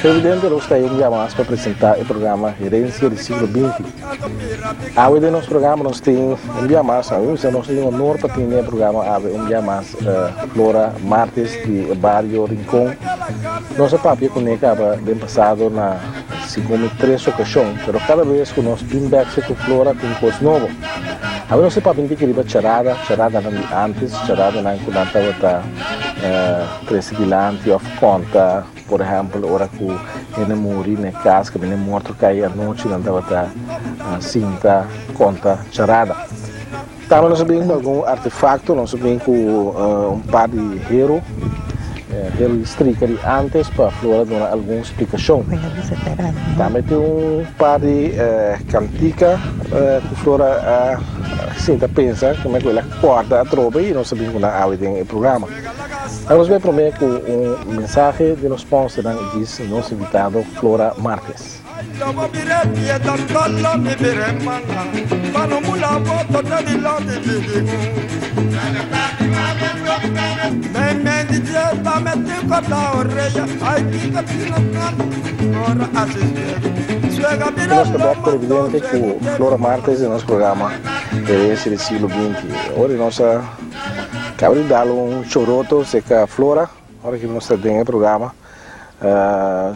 Televidente, nos ta un dia mas pa presenta e programa Herencia di Siglo Binti. Awe den nos programa nos tin un dia mas, awe nos tin honor pa tin den e programa awe un dia mas Flora Martes di e bario Rincon. Nos a papia kuné kaba den pasado na segun mi tres okashon, pero kada bes ku nos bin bèk se ku Flora tin kos nobo. Awe nos a papia un tiki riba charada, charadanan di ántes, charadanan ku nan tabata trese dilanti òf konta. Por ehèmpel, ora ku hende muri na e kas kaminda e morto kai anochi, nan tabata sinta konta charada. Tambe nos a bin ku algun artefakto, nos a bin ku un par di heru, heru di strika di ántes pa Flora duna algun splikashon. Tambe tin un par di kantika ku Flora a sinta pensa, ku el a kòrda atrobe i nos a bin ku nan awe den e programa. Nos bai prome ku un mensahe di nos sponsornan i djis nos invitado Flora Marques. Nos ta bek televidente ku Flora Marques den nos programa Herencia di Siglo Binti. Ora nos a Caba di dal un choroto cerca Flora, ora cu nos ta den e programa.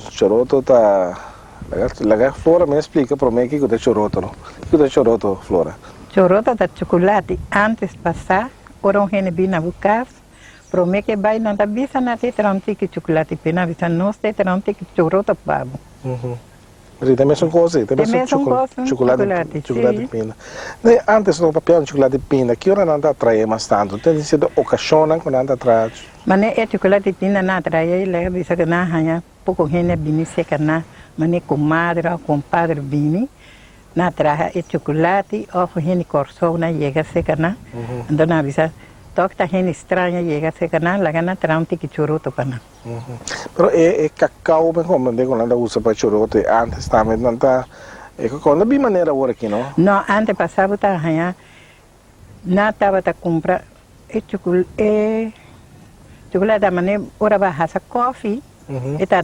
Choroto ta, laga Flora mes splica prome kico ta choroto no. Kico ta choroto, Flora? Choroto ta chocolate. Antes pasa, ora un hende bin na bo cas, prome ke bay nan ta bisa nan te traha un tiki chocolate p'e, nan bisa nos te traha un tiki choroto pa bo. Sí, ta mesun kos ei, ta mesun chocolate, chocolate pinda. Nee, antes no papia di chocolate pinda, ki ora nan ta atrae mas tantu? Tin sierto okashonnan ku nan ta atrae? Mane e chocolate pinda nan atrae, lei a bisa ku nan haña poko hende a bini seka nan, mane komadre òf kompadre bini, nan a traha e chocolate òf hende Kòrsou nan yega seka nan, anto nan a bisa tòg ta hende straño yega seka nan, laga nan traha un tiki choroto pa nan. Pero e e cacao me comprende cu nan ta usa pa chorote antes tambe nan ta e cacao no bin manera awor aki no. No antes pasa bo ta haña nan tabata cumpra e chocol e chocolate mane ora bo a hasa kofi e ta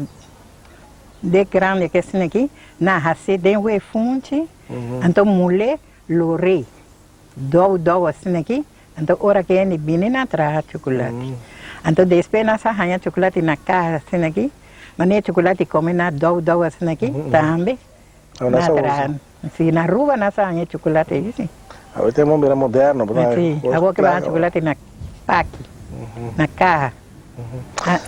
de grande ke asina aki nan hasi den wefunchi anto mule lorey Dou dou asina aki, anto ora ke hende bini nan traha chukulati. Anto despues nan sa haña chukulati na kaha asina aki, manera chukulati kome na dou dou asina aki, tambe nan traha. Si, na Aruba nan sa haña chukulati ei si. Awor e tempo bira moderno. Si, awor ke bo haña chukulati na paki, na kaha.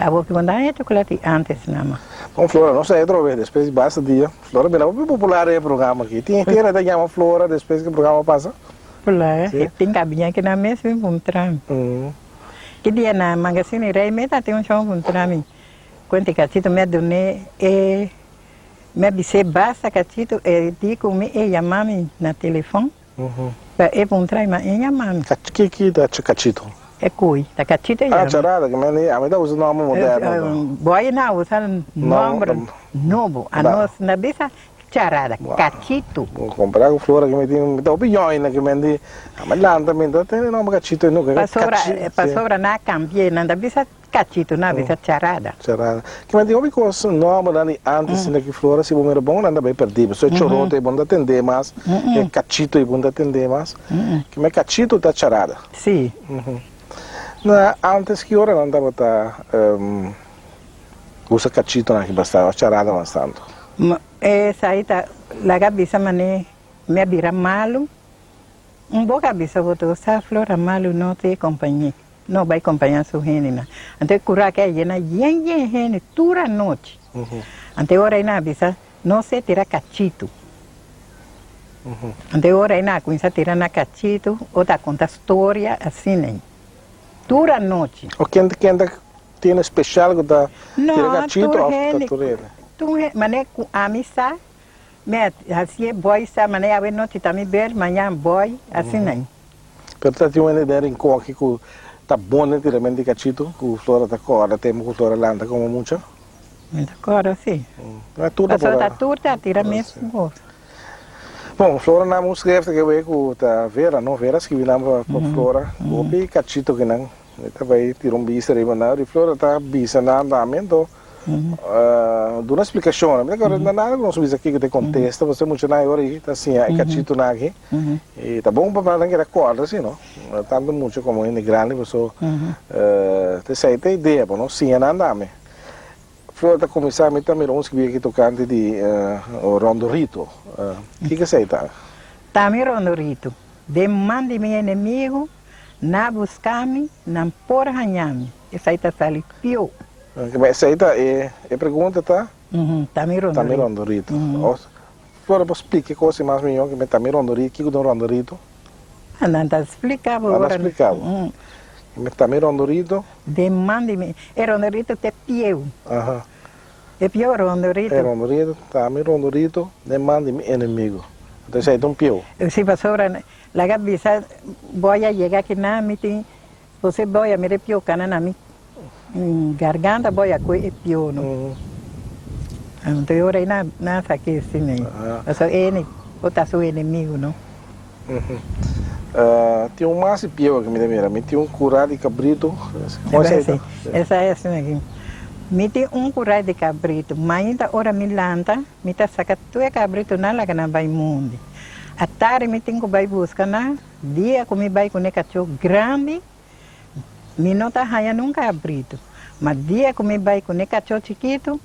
Awor ke bo no ta haña chukulati antes nada. Bon Flora, nos ta otro bes despues di basta dia. Flora bira hopi popular den e programa aki. Tin hende ta yama Flora despues ku e programa pasa? Popular, e tin kabia ki nan mes bin puntra mi. Ki dia na Magazine Rey mes ta tin un chon puntra mi. Kuente Kachito mi a dun'é e mi a bis'é basta Kachito e di ku mi e yama mi na telefon pa e puntra mi ma e yama mi. Ki ki ta Kachito? E kui ta Kachito e yama. Ah charada ki mi a mi ta usa nomber moderno. Boy na usa nomber Nobo, anos na bisa charada, cachitu. Bo compara cu Flora cu mi tin, mi ta hopi yoin na ki men di, a mi lanta mi ta tene nomber cachitu e nunca Pasobra, pasobra nan a cambi'e, nan ta bisa cachitu, nan a bisa charada. Charada. Ki men tin hopi cos nombernan di antes asina ki Flora si bo mira bon nan ta bay perdi, pasobra e chorote e bo no ta tende mas, e cachitu e bo no ta tende mas, ki men cachitu ta charada. Si. Na antes ki ora nan tabata. Usa kachitonan aki bastante of charada mas tantu? Esai ta laga bisa mane mi a bira malu. Un boka a bisa boto sa Flora malu no te kompañ'é, no bai kompañá su hendenan. Anto e kura aki a yena yen yen hende tur anochi. Anto e ora ei nan a bisa no se tira kachitu. Anto e ora ei nan a kuminsá tira na kachitu, ota a konta storia asina ei tur anochi. O ken ken ta Tiene special cu ta tira cachito of ta tur hende? Tur hende, mane cu ami sa, mi a hacié boy sa, mane awe nochi ta mi ber, mañan boy, asina. Pero ta tin un hende den Rincon aki cu ta bon den tiramento di cachito, cu Flora ta corda tempo cu Flora lanta como mucha? Mi ta kòrda si. No e tur ta por Pasobra ta tur ta tira mes kos. Bon, Flora nan un schrijfster ke wei ku ta Vera, no? Vera skibi nan pa Flora. Hopi kachito kinan. Mi ta bai tira un bista riba nan. Ri Flora ta bisa nan tambe, anto duna splikashon. Mi ta kòrda na nada ku nos bisa kiko ta e kontesta, pasobra muchanan e ora ei ta siña e kachitonan aki. I ta bon pa nan keda kòrda si, no? Tantu mucha komo hende grandi, pasobra ta esei ta e idea pa nos siña nan tambe. Flor ta kuminsá, mi ta mira un skibí aki tokante di rondorito. Kiko esei ta? Ta mi rondorito. Den man di mi enemigu, nan a buska mi, nan por haña mi. Esei ta sali pió. Ma esei ta e pregunta ta? Ta mi rondorito. Ta mi rondorito. Flor por splika e kos mas mihó ke ta mi rondorito. Kiko ta un rondorito? Nan ta splika bo ora. Nan ta splika bo. Ta mi rondorito. Den man di mi. E rondorito ta e pieu. Aha. E pieu rondorito. E rondorito, ta mi rondorito den man di mi enemigo. Anto esei ta un pieu. Si, pasobra laga bisa boy a yega aki nan mi tin, puse boy a mira e pieu kana na mi garganta boy a koe e pieu no. Anto e ora ei nan a saki esei ei. Pasobra e por ta su enemigo no. Tin un mas di pieu aki mi ta mira. Mi tin un kura di kabritu. Kon esei ta? Esa es aki. Mi tin un kura di kabritu. Mainta ora mi lanta, mi ta saka tur e kabritunan laga nan bai mundi. Atardi mi tin ku bai buska nan. Dia ku mi bai ku ne kachó grandi, Mi no ta haña nunka abritu, ma dia ku mi bai ku ne kachó chikitu,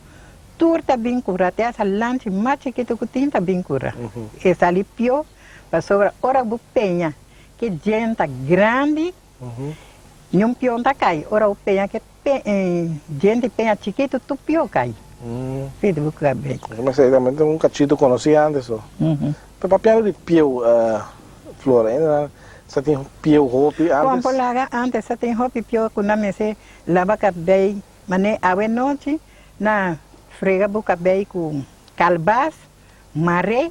tur ta bin kura, te asa lanchi mas chikitu ku tin ta bin kura. E sali pió, pasobra ora bo peña ke djenta grandi, niun pió no ta kai, ora bo peña ke djente peña chikitu, tur pió kai. Fiti bo kabes. Esei tambe ta un kachitu konosí antes so. Pero papiando di pieu, Flora, ainda sa tin pieu hopi antes? Kon por laga antes sa tin hopi pieu ku nan mester laba kabei, mane awe nochi nan frega bo kabei ku kalbas, mare,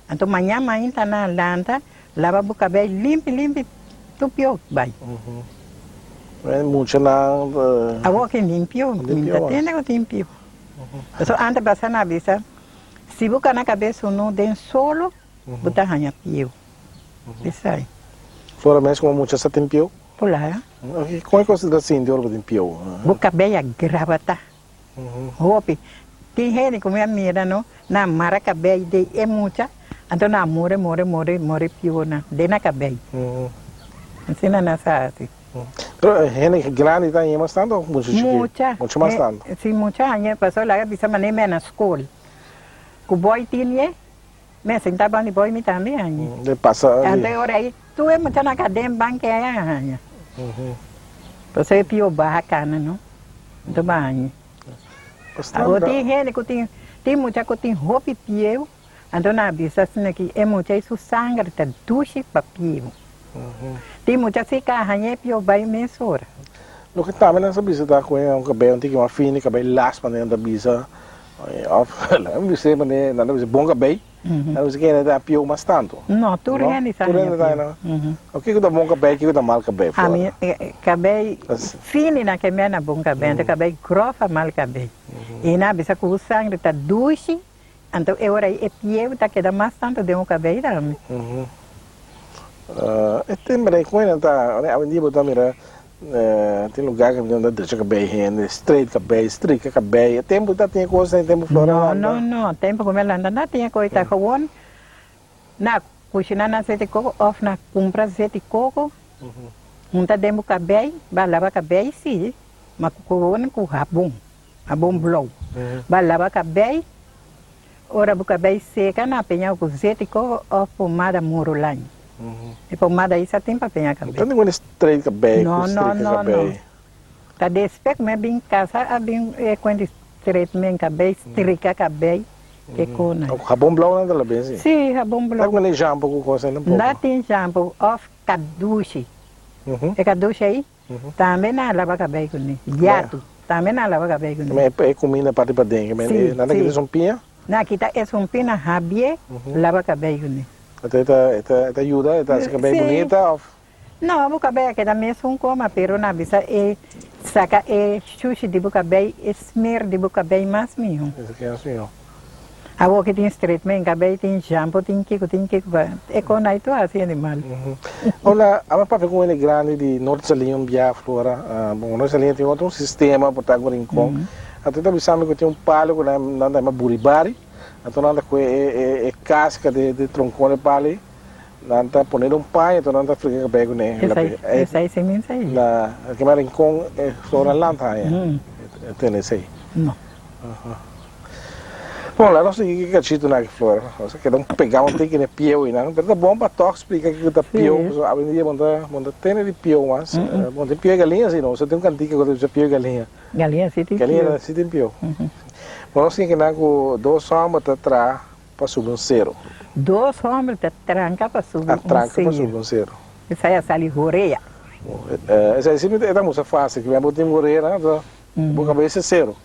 anto maña mainta nan lanta laba bo kabei limpi limpi tur pieu bai. Mucha nan. Awor ki tin pieu, mi ta tende ku tin pieu. Pasobra antes basa nan a bisa si bo kana kabes unu den solo Bo ta haña pieu. Esai. Flora mes como mucha sa tin pieu? Hola. Con e cosa ta sinti ora bo tin pieu? Bo cabey a grabata hopi. Tin hende cu mi a mira no, nan mara cabey den e mucha, anto nan a more more more more pieunan den nan cabey. Asina nan sa haci. Pero hende grandi ta haña mas tanto of mucha chikito? Mucha. Mucha mas tanto? Si mucha haña, pasobra laga bisa manera mi a na school cu boy tin ye. Me sinta ban di boy mi tambe haña. De pasa di. Anto e ora ei tur e muchanan ka den banki ei a haña. Pasobra e pio baha kana no. Anto bo a haña. Awor tin hende ku tin tin mucha ku tin hopi pieu, anto nan a bisa asina ki e mucha ei su sangre ta dushi pa pieu. Tin mucha si ka haña e pio bai mesora. Loke tambe nan sa bisa ta ku e un kabei un tiki mas fini, kabei las manera nan ta bisa. Of nan bisa manera nan ta bisa bon kabei, nan ta bisa kende ta pieu mas tantu. No, tur hende sa Tur hende ta haña. Kiko ta bon kabei, kiko ta mal kabei? Ami kabei fini nan ke mena bon kabei, anto kabei grof a mal kabei. I nan a bisa ku bo sangre ta dushi, anto e ora ei e pieu ta keda mas tantu den bo kabei tambe. E tempo nan ku nan ta, awendia bo ta mira Tin lugar ku nan ta drecha kabei hende, straight kabei, strika kabei. E tempu ta tin e kos e tempu Flora No, lanta. no, no. Tempu ku mi a lanta no tin e kos ta gewoon na kushina nan seti koko òf na kumpra seti koko hunta den bo kabei, bo a laba kabei si, ma gewoon ku habon, habon blou. Bo a laba kabei, ora bo kabei seka na peña ku seti koko òf pomada murulañ. E pomada ei sa tin pa peña kabei. No ta ningun straight kabei No, ku no, strika no, no. kabei. Ta despues ku mi a bin kasa a bin e kuent di straight men kabei, strika kabei, ke kona. Ku habon blou nan ta la bin si? Si, habon blou. Ta ku shampoo ku kos ainda poko? No tin shampoo òf kadushi. E kadushi ei tambe nan a laba kabei kuné. Yatu tambe nan a laba kabei kuné. E kuminda parti paden, Si, nan ta si. kita sumpia? Nan a kita e sumpia, nan habié, laba kabei kuné. E ta yuda? E ta hasi kabei Si. bunita òf? No, bo kabei a keda mesun koma, pero nan a bisa e saka e shushi di bo kabei, e smer di bo kabei mas mihó. Esaki mas mihó. Awor ki tin streetment kabei, tin shampo, tin kiko, tin kiko, pa e kon ai tur hasi hende mal. Hola, aba papia ku hende grandi di Noord Saliña un bia Flora. Bon, Noord Saliña tin otro un sistema por ta ku Rincon. Anto e ta bisa mi ku tin un palo ku nan ta yama buribari. Anto nan ta kue e kaska di tronkon di palo ei. Nan ta pone un paña anto nan ta frega kabei kuné. Esei si mi sa. Na kema Rincon e Flora Land haña e tene esei. No. Bon, laga nos sigui ki kachitonan aki, Flora. Nos a keda un pegá un tiki na e pieu einan, pero ta bon pa tòg splika kiko ta pieu, pasobra awendia bo ta bo ta tene di pieu mas. Bo tin pieu di galiña si no? Bo sa tin un kantika ku ta bisa pieu di galiña. Galiña si tin pieu. Galiña si tin pieu. Bon, nos tin kinan ku dos hòmber ta traha pa subi un seru. Dos hòmber ta tranka pa subi un seru. A tranka pa subi un seru. Esei a sali horea. Esei si e ta mucha fásil, kimen bo tin horea nan ta bo kabesa e seru.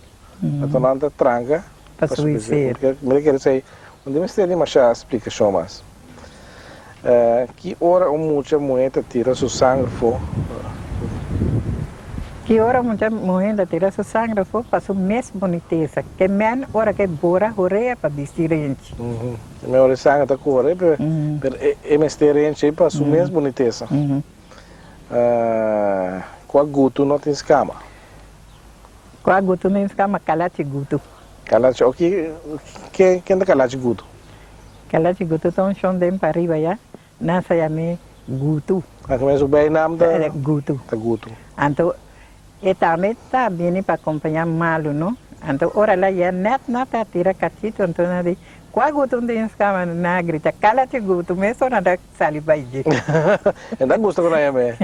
Anto nan ta tranka pa subi seru. Mi ta kere esei un di mester di masha splikashon mas. Ki ora un mucha muhé ta tira su sanger afó? Ki ora un mucha muhé ta tira su sanger afó? Pa su mes bunitesa. Ke men ora ke bora horea pa bisti renchi. Ke men ora e sanger ta kore, pero e mester renchi ei pa su mes bunitesa. Kua gutu no tin skama? Kua gutu no tin skama? Kalachi gutu. Kalachi, oki, ken ta kalachi gutu? Kalachi gutu ta un shon den pariba ya, nan sa yam'é gutu. Ah, kimen su bijnaam ta? Gutu. Ta gutu. Anto e tambe ta bini pa acompañá malu, no? Anto ora la ya net nan ta tira cachitu, anto nan di, Kua gutu un den skama? Nan a grita, Kalachi gutu! Mesora nan ta sali bai dje. E ta gusta ku nan yam'é.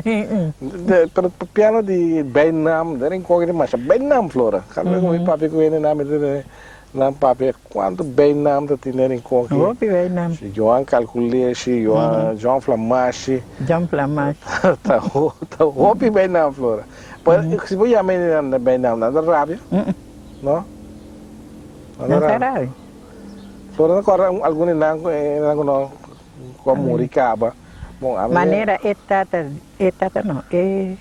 Pero papiando di bijnaam, den Rincon tin masha bijnaam, Flora. Kada bes ku mi papia ku hende nan mi ta tene nan papia kuantu bijnaam ta tin den Rincon aki. Hopi bijnaam. Johan Kalkuleshi, Johan, John Flamashi. John Flamashi. Ta hopi bijnaam, Flora. Pero si bo yama hende nan bijnaam, nan ta rabia? No? Nan ta rabia. Flora ta kòrda algun di nan ku no Ku a muri kaba. Bon, ami. Manera e tata, e tata no, e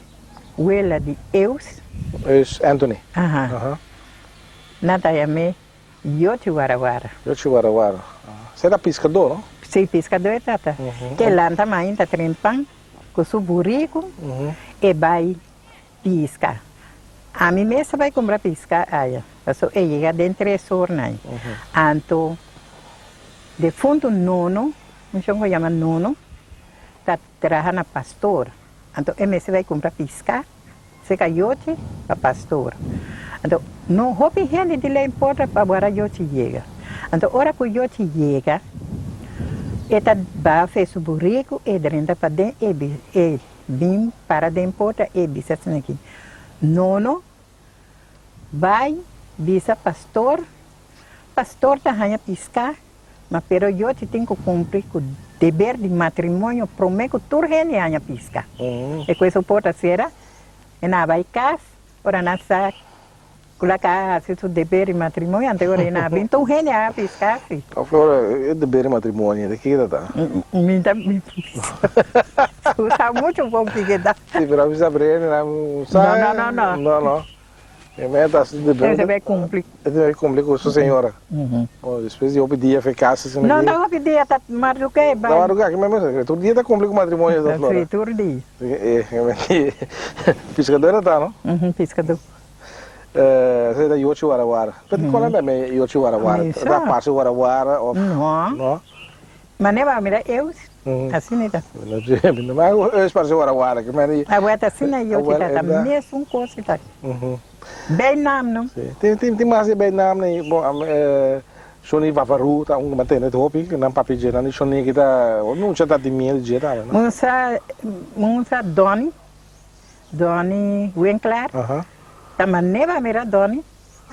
wela di Eus. Eus Anthony. Aha. Aha. Nan ta yam'é Yochi Warawara. Yochi Warawara. Aha. Esei ta piskadó, no? Sí, piskadó e tata. Ke lanta mainta trempan ku su buriku, e bai Pisca. Ami mes a bai cumpra pisca aya, paso e yega den tres or nai. Anto defunto Nono, un shon cu yama Nono, ta traha na pastor. Anto e mester bai cumpra pisca cerca Yochi pa pastor. Anto no hopi hende di lei porta pa wara Yochi yega. Anto ora cu Yochi yega, e ta baha fe su buricu, e drenta paden, e Bin para den porta e bisa asina aki, Nono, bai bisa pastor, pastor ta haña piská, ma pero yo ti tin ku kumpli ku deber di matrimonio promé ku tur hende haña piská. E ku esun porta sera, e nan a bai kas, ora nan sa Ku la ka hasi su deber di matrimonio ante ora e na bin tur hende a pisca si. Oh Flora, e deber di matrimonio di kiko ta ta? Mi ta usa mucho bon kiko ta. Si, pero a bisa bre hende nan sa. No, no, no, no. No, no. E mei ta hasi deber. E debe cumpli. E debe cumpli cu su señora. Bon, despues di hopi dia fe casa asina. No, no hopi dia, ta marduca e bai. Ta marduca, ki mei tur dia ta cumpli cu matrimonio ta Flora. Si, tur dia. E, piscador ta no? Piscador. Esei ta Yochi Warawara. Pero di cual anda me Yochi Warawara? Ta parse Warawara of? No. No? Mane ba mira Eus, asina ta. Ma Eus parse Warawara. Awor ta asina Yochi ta, ta mesun cos ta. Bij naam no. Si. Tin mas di bij naam nei. Bon, Shoni Vavaru ta un ku mantene hopi, nan papia dje nan di Shoni ki ta, mucha ta di miedu dje tambe no. Mun sa Donny. Donny Winkler ta manera mira Donny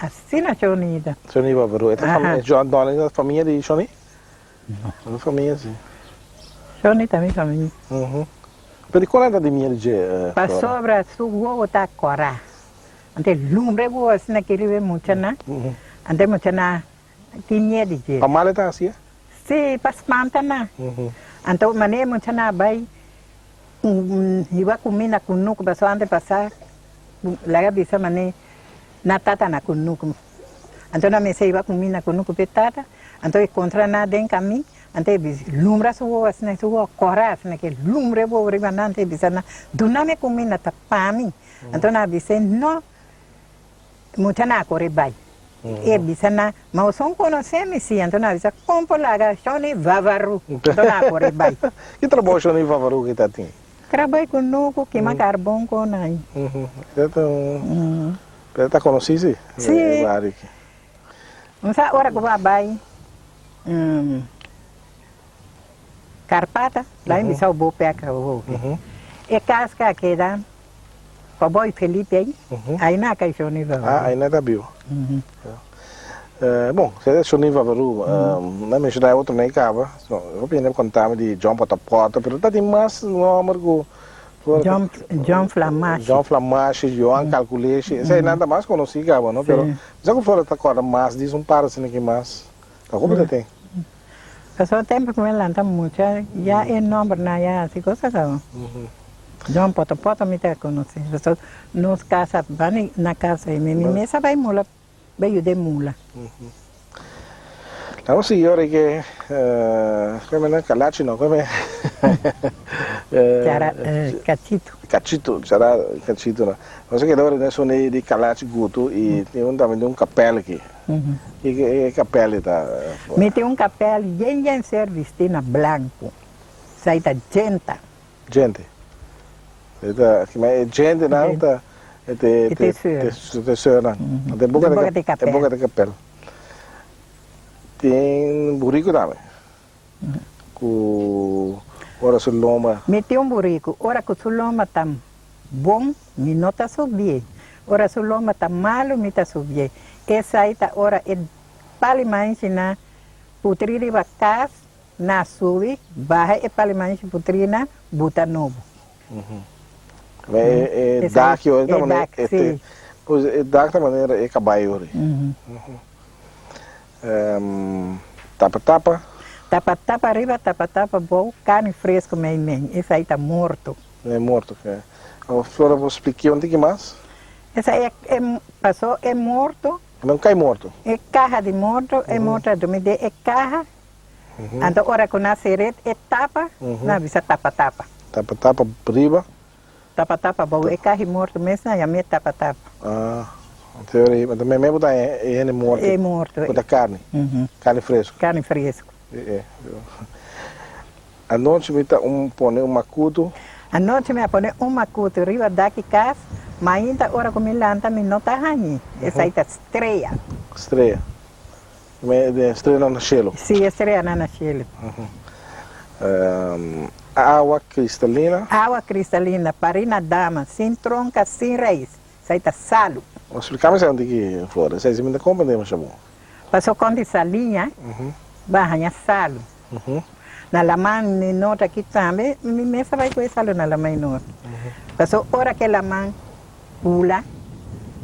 asina Shoni ta. Shoni Babaru e ta famia John Donny ta famia di Shoni? No. No famia si. Shoni ta mi famia. Pero di kon ta di miedu dje? Pasobra su wowo ta kora. Ante lumbre wowo asina ki riba e muchanan. Ante e muchanan tin miedu dje. Pa mal e ta hasi e? Si, pa spanta nan. Anto manera e muchanan a bai. Hiba kuminda kunuku pasobra antes pasá laga bisa manera na tata na kunuku. Anto nan mester hiba kuminda kunuku p'e tata, anto e kontra nan den kamin, anto e bisa lumbra su wowo asina, su wowo kòrá asina ke lumbra e wowo riba nan, anto e bisa nan, Duna mi e kuminda ta pa mi. Anto nan a bis'é, No, mucha nan a kore bai. E bisa nan, Ma bo son konosé mi si? Anto nan a bisa, Kon por laga Shoni Vavaru? Anto nan a kore bai. Ki trabou Shoni Vavaru ki ta tin? Trabou kunuku, kima karbon kon ai. Pero ta konosí si, Sí. e bario aki. Un sa ora ku bo a bai Karpata, la mi bisa bo pek awo. E kas ku a keda Cowboy Felipe ei, ai na kai Shoni Vavaru. Ah, ai na ta biu. Bon, se Shoni Vavaru, na menshoná e otro nan e kaba. Hopi hende a konta mi di John Potapota, pero ta tin mas nòmber ku John, John Flamashi. John Flamashi, Johan Calculeshi, esei nan ta mas konosí kaba, no? Pero mi sa ku Flora ta kòrda mas di un par asina ki mas. Ta hopi ta tin. Pasobra tempu ku mi a lanta mucha, ya e nòmbernan ya hasi kosa kaba. John Potopoto mi ta konosé. Pasobra nos kasa, bani na kasa ei, mi mes a bai mula. Bai yuda e mula. Laga nos sigui ora ke kome nan kalachi no kome Chara kachito. Kachito chara kachito no. Nos a keda ora den sone di kalachi gutu i tin un tambe tin un kapèl aki. Kiko e kapèl ta? Mi tin un kapèl yen yen ser bisti na blanku. Esei ta djenta. Djente. E ta kima e djentenan ta e te E te seur. te seurnan. E boka De boka di e boka kapel. di kapel. Tin buriku tambe ku ora su lomba. Mi tin un buriku, ora ku su lomba ta bon mi no ta subié, ora su lomba ta malu mi ta subié. Esai ta ora e pali manshi na putri riba kas Na subi, baha e palimanshi putrina, buta nobo. Ma e dak yo, e dak, si. Pues e dak ta manera e kabayo ri. Tapa tapa. Tapa tapa riba, tapa tapa bou, karni fresco mei mei. Esai ta morto. E morto, ke. Flora por spliké un tiki mas? Esai e paso e morto. E no kai morto? E kaha di morto, e morto a drumi den e kaha. Anto ora ku nan seret e tapa, nan a bisa tapa tapa. Tapa tapa riba? Tapa tapa abou. E kahi morto mes nan yam'é tapa tapa. Ah, anto e ora ei, anto mei mei bo ta haña e hende morto. E morto. Ku ta karni, karni fresku. Karni fresku. E, e. Anochi mi ta un pone un makutu. Anochi mi a pone un makutu riba dak di kas, ma ainda ora ku mi lanta mi no ta hañ'é. Esei ta strea. Strea. Me estreanan na shelu. Sí, estreanan na shelu. Awa cristalina. Awa cristalina, parina dama, sin tronca, sin rais, esei ta salu. Explicame esei un tiki, Flor, esei si mi ta comprende masha bon. Paso con di saliña, bo a haña salu. Na laman di nort aki tambe, mi mes a bai cu e salu na laman di nort. Paso ora cu e laman bula,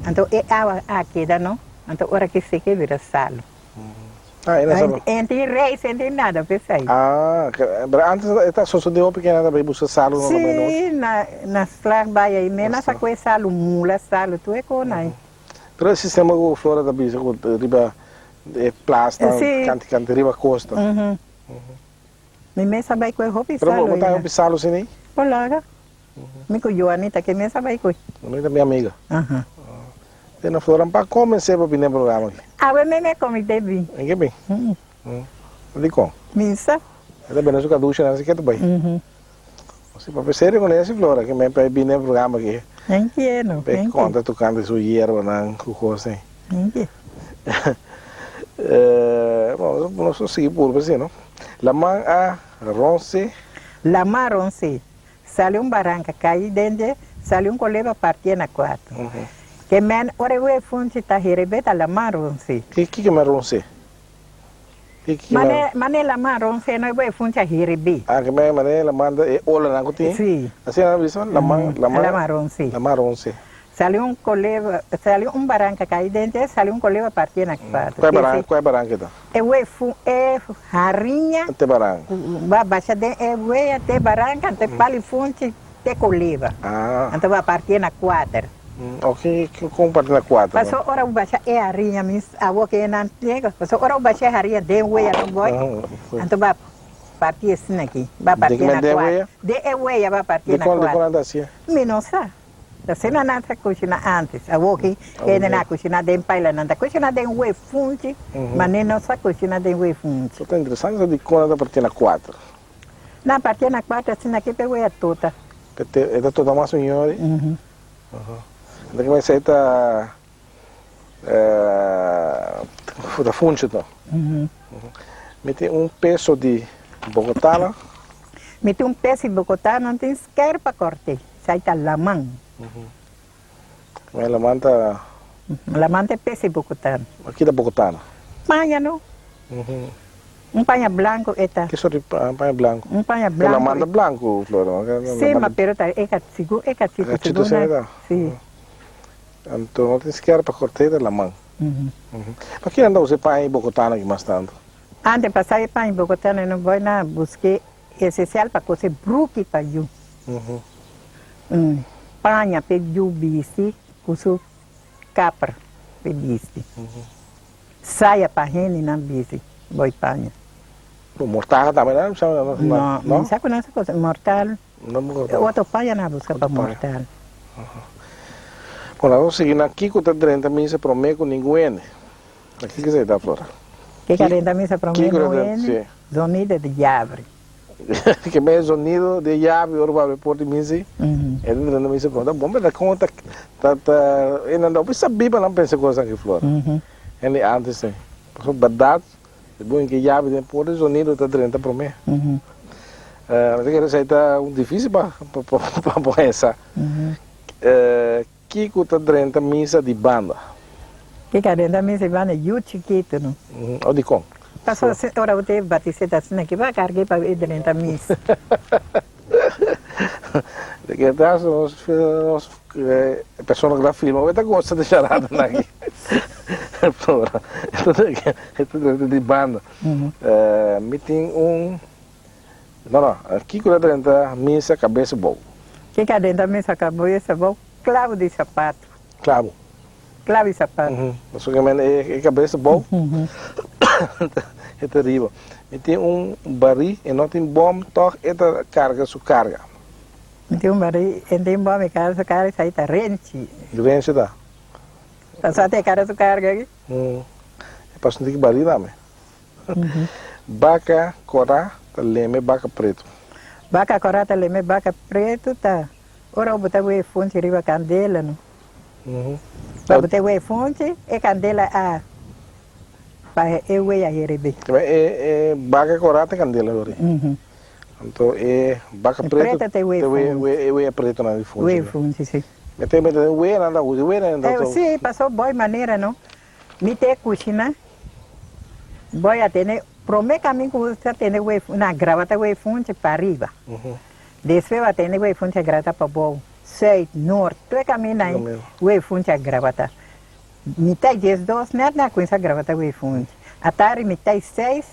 anto e awa a keda no. Anto ora ki seke bira salu. Ah, e na saba. En tin reis, en tin nada p'esei. Ah, pero antes e ta sosode hopi kende ta bai buska salu na Laman Noord. Sí, na na slag bai ei men a sako e salu, mula salu, tur e kos nan. Pero e sistema ku Flora ta bisa ku riba e plas nan kanti kanti riba kosta. Mi mes a bai ku e hopi salu Pero bo ta hopi salu sini? Por laga. Mi ku Joanita ke mes a bai ku. Joanita mi amiga. Te na Flora pa convence pa bini e programa aki. Awe me me komi te bin. En ke bin? Dikon? Mi sa. E ta bende su kadusha nan si ke ta bai. Si papia serio ku Nancy Flora ke me pa e bini e programa aki. En ke no. Pa e konta tokante su yerbanan ku kos ei. En ke. Bon, nos a sigui purba así no. Laman a ronse. Laman ronse. Sali un baranka kai den dje, sali un koleba partié na kuatu. Ke men ora e wee funchi ta herebé ta laman ronse. Ki ke men ronse? Ki ke men. Mane mane laman ronse no e wee funchi a herebé. Ah ke men mane laman ta e olanan ku tin. Si. Asina nan bisa laman laman. Laman ronse. Laman ronse. Sali un koleba sali un baranka kai den dje, sali un koleba partié na kuatu. Kua baranka kua baranka e ta? E wee fu e hariña. Te baranka. Ba basha den e wea te baranka te pali funchi. te koleba. Ah. Anto bo a partié na kuater. Ok, kon parti na kuater? Paso ora bo basha e hariña, mi awor ke nan yega, paso ora bo basha e hariña den wea no boy, anto bo a partié asina aki, bo a partié na kuater. Den e wea bo a partié na kuater. Dikon nan ta hasié? Mi no sa. Asina nan ta kushina antes. Awor ki hende nan a kushina den paila, nan ta kushina den wea funchi, ma ni nos ta kushina den wea funchi. Ta interesante sa dikon nan ta partié na kuater. Nan partié na kuater asina ki p'e wea tota. E ta tota mas mihó di? Anto ki mester ta ta funchi to. Mi tin un peso di Bogotá nan. Mi tin un peso di Bogotá nan tin sker pa kort'é. Esei ta laman. E laman ta. Laman ta e peso di Bogotá. Aki ta Bogotá nan. Paña no. Un paña blanco e ta. Ki sort di paña blanco? Un paña blanco. E laman ta blanco, Flora. Sí, ma pero ta e sigur e cachito. Cachito si ta. Sí. Anto no tin sikiera pa corta e laman. Pa kinan ta usa e paña bogotano aki mas tanto? Antes pasa e paña bogotano no boy na busque esencial pa cose bruki pa yu. Paña p'e yu bisti cu su kapper p'e bisti. Saya pa hendenan bisti boy paña. Mortaha tambe nan sa no? No, mi sa cu nan sa cosa mortal. No mortal. Otro paña nan a busca pa mortal. Bon, nos sigui na kico ta drenta misa prome cu ningun hende. Na kico esey ta, Flora? Kico ta drenta misa prome cu ningun hende? Zonido di yabri. Ke men e zonido di e yabi ora bo abri e porta di misa ei, e ta drenta misa prome. Ta bon berdad kon ta ta e nan ta hopi sabí pa nan pensa cos aki, Flora. Hende antes ei. Pasobra berdad e bon ke yabi den porta e zonido ta drenta prome. Mi ta kere esei ta un dificil pa pa pensa. Kiko ta drenta misa di banda? Kiko a drenta misa di banda? Yu chikitu no. O dikon? Pasobra si ora bo ta e batis'é ta asina ki bo a karg'é pa e drenta misa. De ke ta nos nos persona ku ta filma bo ta gosta di charada nan aki. Pasobra e ta drenta di banda. Mi tin un. No, no, kiko ta drenta misa kabes abou? Kiko a drenta misa kabes abou? Clavo di sapato. Clavo? Clavo di sapato. Pasobra men e kabes abou e ta riba. Mi tin un barí, e no tin bom, tòg e ta karga su karga. Mi tin un barí, e no tin bom, e karga su karga, esei ta renchi. Renchi ta? Pasobra ta e karga su karga aki. E pasobra no tin ki barí tambe. Baka korá ta leme baka pretu. Baka korá ta leme baka pretu ta ora bo ta wee funchi riba kandela no. Ora bo ta wee funchi e kandela a pa e wee a herebe. E baka korá ta kandela lori. Anto e baka pretu ta wee e wee pretu nan di funchi. Wee funchi si. Mete mete wee nan ta usa wee nan ta usa. Si paso boy manera no. Mi te kushina, boy a tene prome kamin ku sa tene wei na graba ta wei funchi pa riba, despues a tene wei funchi a graba ta pa bou, zuid, noord, tur e kaminda ei wei funchi a graba ta. Mitad diesdos net nan a kuminsa graba ta wei funchi, atari mitad seis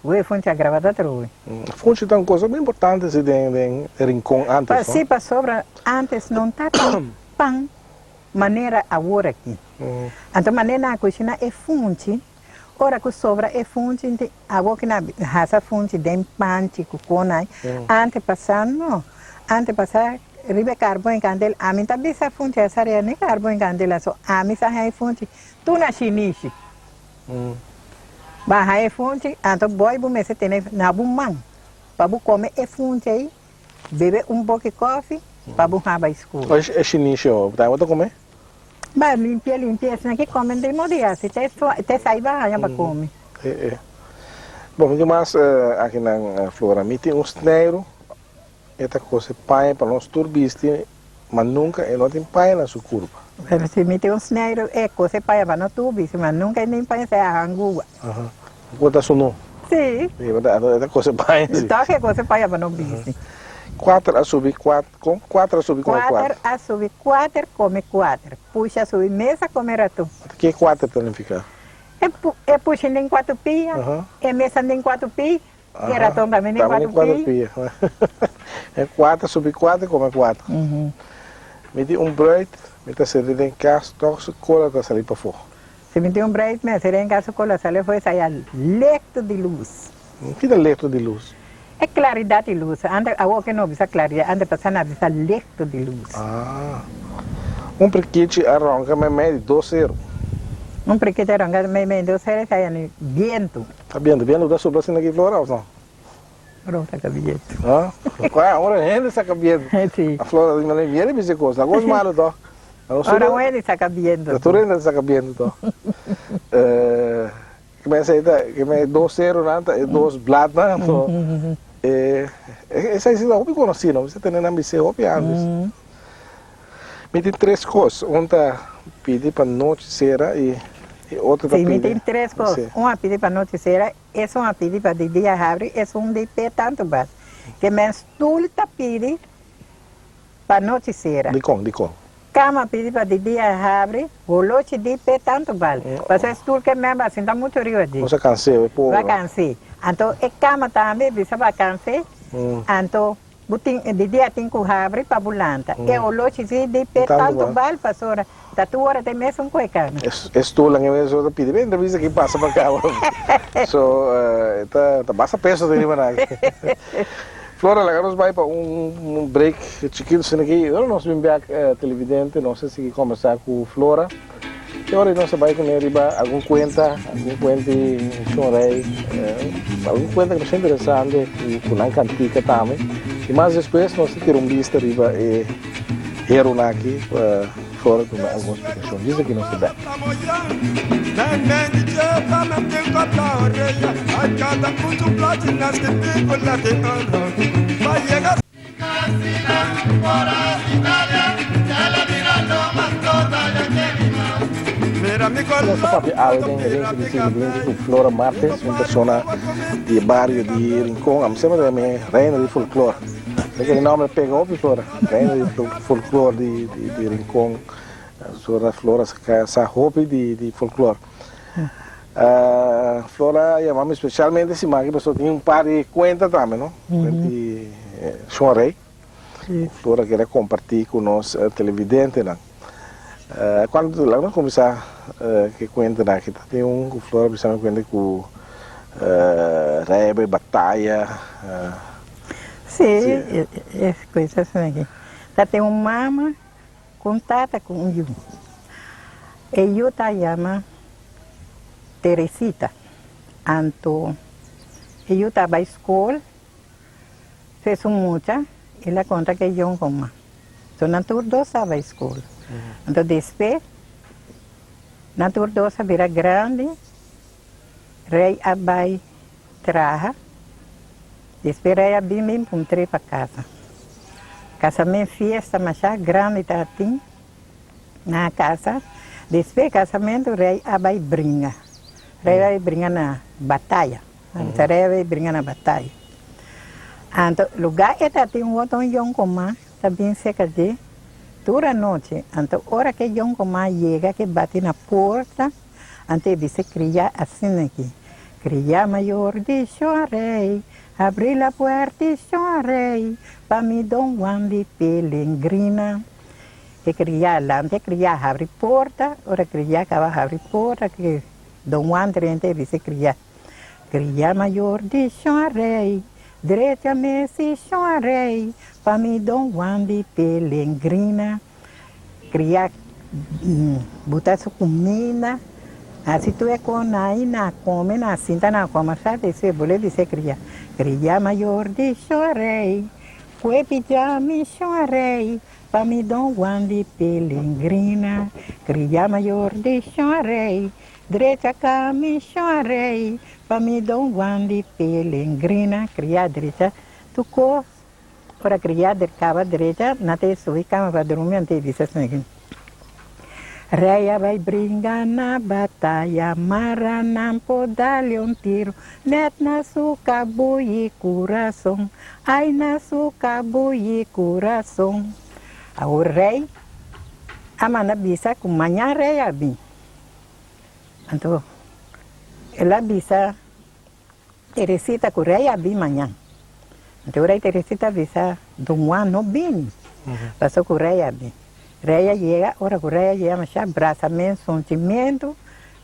wei funchi a graba ta trobe. Funchi ta un cosa bien importante si den Rincon antes, no? Si, pasobra antes no ta tin pan manera awor aki. Anto manera nan a kushina e funchi, ora ku sobra e funchi inti awor ku nan a hasa funchi den panchi ku konai, ante pasá no, ante pasá riba e karbon e kandela, ami ta bisa funchi a sarea ni karbon e kandela, so ami sa haña e funchi tur na shinishi. Bo a haña e funchi, anto boi bo mester tene na bo man pa bo kome e funchi ei. Bebe un boki kofi pa bo haba e skol. E shinishi ho, bo ta kome? Ba limpia limpia esnan ki kome den modo di hasi te te sai ba haña pa kome. E e. Bon mi tin mas aki nan Flora. Mi tin un sneiru e ta kose paña pa nos tur bisti ma nunka e no tin paña na su kurpa. Pero si mi tin un sneiru e kose paña pa nos tur bisti ma nunka e tin paña sea hangua. Bo ta sunu? Sí. Sí, bo ta, e ta kose paña sí. Tòg e kose paña pa no bisti. Kuater a subi kuat, kon? Kuater a subi kome kuater. Kuater a subi kuater kome kuater. Pusha a subi mesa kome ratun. Ke kuater ta nifiká? E e pusha den kuatu pia, e mesa den kuatu pia. E raton tambe den Tambe cuatro pia. Cuatro pia. E cuatro subi cuatro come cuatro. Mi tin un bruid, mi ta seri den cas, toch su cola ta sali pafó. Si mi tin un bruid, mi a seri den cas, su cola sali afó, esei a lecto di luz. Ki ta lecto di luz? E claridad di luz. Ante, awor ke no bisa claridad, ante pasa na bisa lecto di luz. Ah. Un prikichi a ronca meimei di dos seru. Un prikichi a ronca meimei di dos seru, esei a bientu. Ta bientu, bientu ta supla asina aki Flora of no? Ora saca bientu. Ah, ora hende saca bientu. Si. A Flora di manera biene bisa cos, na cos malo toch. Ora un hende saca bientu. Ta tur hende ta saca bientu toch. Ke men esei ta, ke men e dos serunan ta e dos bladnan, anto e esei si ta hopi conoci no, mi sa tene nan bis'é hopi antes. Mi tin tres kos, un ta pidi pa nochi sera i e otro ta Sí, mi pidi. tin tres kos, Sí. un a pidi pa nochi sera, esun a pidi pa di dia habri, esun di pe tantu bas. Ke men stul ta pidi pa nochi sera. Dikon, dikon? Kama pidi pa di dia habri, holochi di pe tantu bal. Pasobra e stul ke men ba sinta muchu riba dje. Nos a kans'é, e pober. Ba kans'é. Anto e kama tambe bisa ba kans'é, anto Bo tin di dia tin ku habri pa bo lanta. E olochi si di pe tantu bal pasobra ta tur ora ta e mesun ku e kana. E stulnan e mesun ta pidi ben ta bisa ki pasa pa kaba. So ta basta peso tin riba nan. Flora laga nos bai pa un break chikitu asina aki. Ora nos bin bek televidente nos a sigui kombersa ku Flora. E ora nos a bai kuné riba algun kuenta, algun kuenta di Shon Rei, algun kuenta ku nos interesante ku nan kantika tambe. I mas despues nos ta tira un bista riba e heronan aki pa Flora duna algun splikashon. Djis aki nos ta bek. Nos ta papia awe den Herencia di Siglo Binti ku Flora Martes, un persona di e bario di Rincon. Ami semper ta yam'é Reina di Folklor. Mi kere nomber pega hopi Flora, Reina di Folklor di Rincon. Flora sa hopi di folklor. Flora a yama mi specialmente siman aki pasobra tin un par di cuenta tambe no, cuenta di Shon Rey cu Flora kier a comparti cu nos televidentenan. Cuando laga nos cuminsa cu e cuentanan aki, ta tin un cu Flora bisa mi cuenta cu Rey a bay bataya. Si, es cosa asina aki. Ta tin un mama Ku un tata ku un yu. E yu ta yama Teresita. Anto e yu ta bai skol, fes un mucha, el a kontra ku e yonkoman. So nan tur dos a bai skol. Anto despues nan tur dos a bira grandi, rei a bai Traha, despues rei a bin bin puntr'é pa casa. Casamen fiesta masha grandi tabatin na casa. Despues casamento rei a bai bringa. Rei a bai bringa na bataya. Nan bisa rei a bai bringa na bataya. Anto lugar e tabatin un otro yonkoma ta bin cerca dje tur anochi. Anto ora ke yonkoma yega ke bati na porta. Anto e bisa kriá asina aki, Kriá mayor di Shon Rei, abri la puerta di Shon Rei, pa mi Don Juan di Pelengrina. E kriá lanta e kriá habri porta, ora kriá kaba habri porta ke Don Juan drenta e bisa e kriá, Kriá mayor di Shon Rei, drecha mesi Shon Rei, pa mi Don Juan di Pelengrina. Cria buta su cuminda asi tur e con ahi na come na sinta na come sa di su e bole bisa cria cria mayor di shon rey cue pija mi shon rey pa mi don Juan di Pelengrina cria mayor di shon rey drecha ca mi shon rey pa mi don Juan di Pelengrina cria drecha tu cos. Ora kriá der kaba drecha, na ta e subi kama pa drumi, anto e bisa esaki, Rei a bai bringa na bataya, mara nan por dale un tiro, nèt na su kabuyi kurason, ai na su kabuyi kurason. Awor rei a manda bisa ku mañan rei a bin. Anto el a bisa. Teresita ku rei a bin mañan. Anto ora Teresita bisa Don Juan no bini, paso ku rei a bin. Rei a yega, ora ku rei a yega masha brasament, sonchimentu,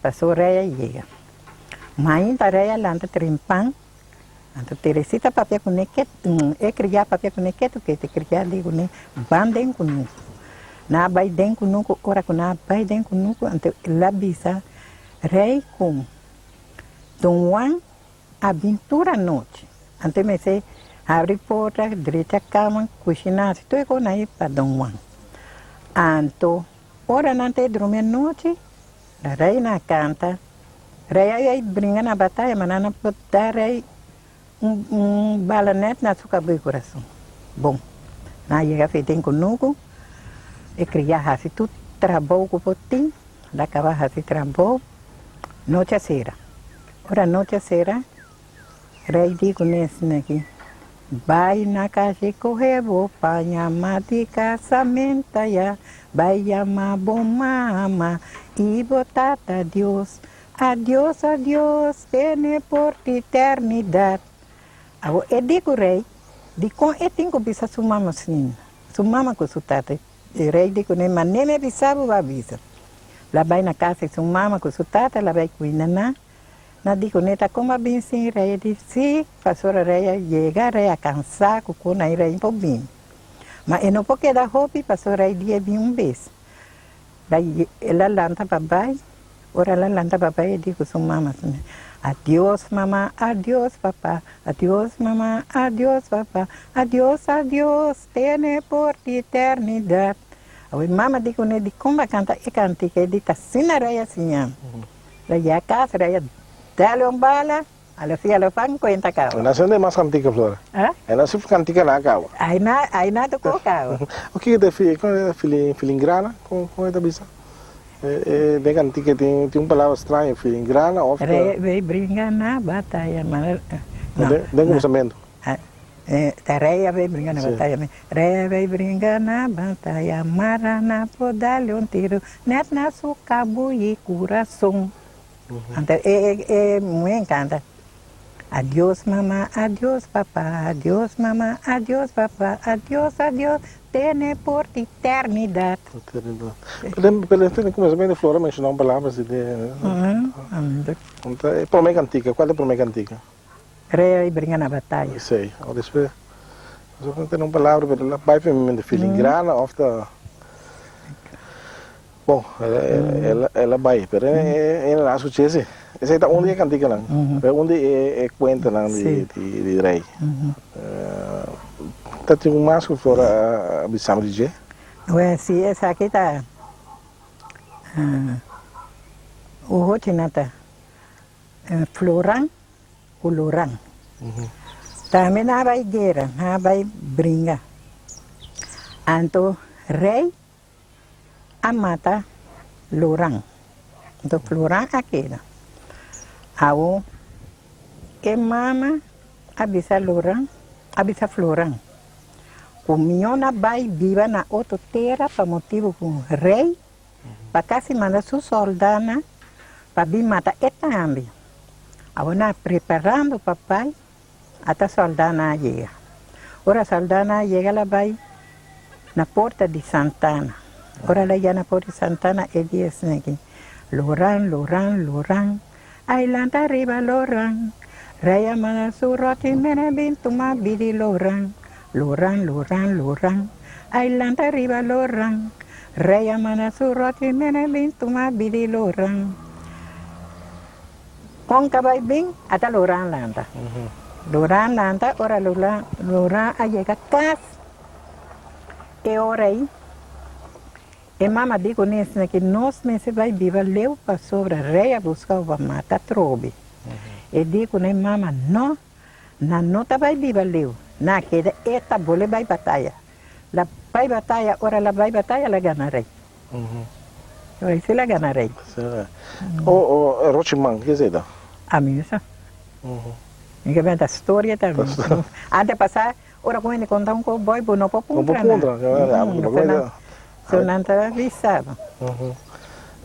paso rei a yega. Mainta rei a lanta trimpan, anto Teresita papia kuné ke e kriá papia kuné ketu ketu, e kriá di kuné ban den kunuku. Nan a bai den kunuku, ora ku nan a bai den kunuku anto el a bisa rei ku Don Juan a bin tur anochi. Anto e mester habri porta, drecha kama, kushiná, hasi tur e kos nan pa Don Juan. Anto ora nan ta e drumi anochi, la reina a kanta. Rei a yei bringa na bataya, ma nan a por da rei un bala nèt na su kabei kurason. Bon, nan a yega fe den kunuku, e kria hasi tur trabou ku por tin, el a kaba hasi trabou. Nochi a sera. Ora nochi a sera, rei di ku nesnan aki, Bai na kashi kohe bo paña ma di kasamenta ya, bai yama bo mama i bo tata Dios. Adios, adios, tene por eternidat. Awor e di ku rei, dikon e tin ku bisa su mama asina? Su mama ku su tata. E rei di kuné, Ma neme bisa bo a bisa. La bai na casa di su mama cu su tata, la bai cuida nan. Nan di kuné, Ta como a bin sin rei? E di, Si, pasobra rei a yega, rei a cansa cu con nan rei por bini. Ma e no por keda hopi, pasobra rei di e bin un bes. El a lanta pa bai. Ora el a lanta pa bai, e di cu su mama, Adios, mama, adios, papa, adios, mama, adios, papa, adios, adios, tene por eternidad. Awe mama di kuné dikon bo a kanta e kantika? E di ta asina rei a siña. Rei a kas, rei a dale un bala, a lo si a lo fan kuenta kaba. E na sende mas kantika, Flora. E na si kantika na kaba. Ai na, ai na tokó kaba. O kiko ta e filingrana? Kon e ta bisa? E den kantika tin un palabra straño, filingrana òf ta. Rei bay bringa na bataya, ma no. Den kuminsamentu. Ta rei a bay bringa na bataya mi. Rei a bay bringa na bataya, mara na por dale un tiro net na su cabo y curason. Anto e e muhe encanta. Adios mama, adios papa, adios mama, adios papa, adios, adios, tene por ti eternidad. Eternidad. Pero pero den comenzamento Flora menciona un palabra así de. E prome cantica, cual ta e prome cantica? Rei a bringa na bataya. Esei. O despues, nos a tene un palabra, pero el a bai pa mi mente filingrana of ta. Bon, el a bai, pero e no a skucha esei. Esei ta un di e kantikanan, pero un di e kuentanan di rei. Ta tin un mas ku Flora a bisa mi di dje? Wè, si esaki ta ohochinan ta Floran ku Loran. Tambe nan a bai guera, nan a bai bringa. Anto rei a mata Loran. Anto Floran a keda. Awo e mama a bisa Loran, a bisa Floran ku mihó nan bai biba na otro tera pa motibu ku rei pa kasi manda su soldanan pa bin mata e tambe. Awor nan a preparando pa bai, ata soldanan a yega. Ora soldanan a yega el a bai na porta di Santana. Ora el a yega na porta di Santana e di esnan aki, Loran, Loran, Loran, ai lanta riba Loran, rei a manda su ròchi mene bin tuma bidi Loran. Loran, Loran, Loran, ai lanta riba Loran, Rei a manda su ròchi mene bin tuma bidi Loran. Kon ta bai bin, ata Loran lanta. Loran lanta, ora Loran a yega kas, e ora ei e mama di ku nesnan ki nos mester bai biba leu pasobra Rei a buska bo pa mata atrobe. E di ku ne mama, no. Nan no ta bai biba leu, nan a keda e ta bole bai bataya. La bai bataya, ora la bai bataya la gana rei. Ora si la gana rei. O o Rochiman, ke esei ta? Ami no sa. Mi ke benta storia ta mi. Antes pasa, ora ku hende konta un kos boi bo no por puntra nan. No por puntra. So nan ta bisa bo.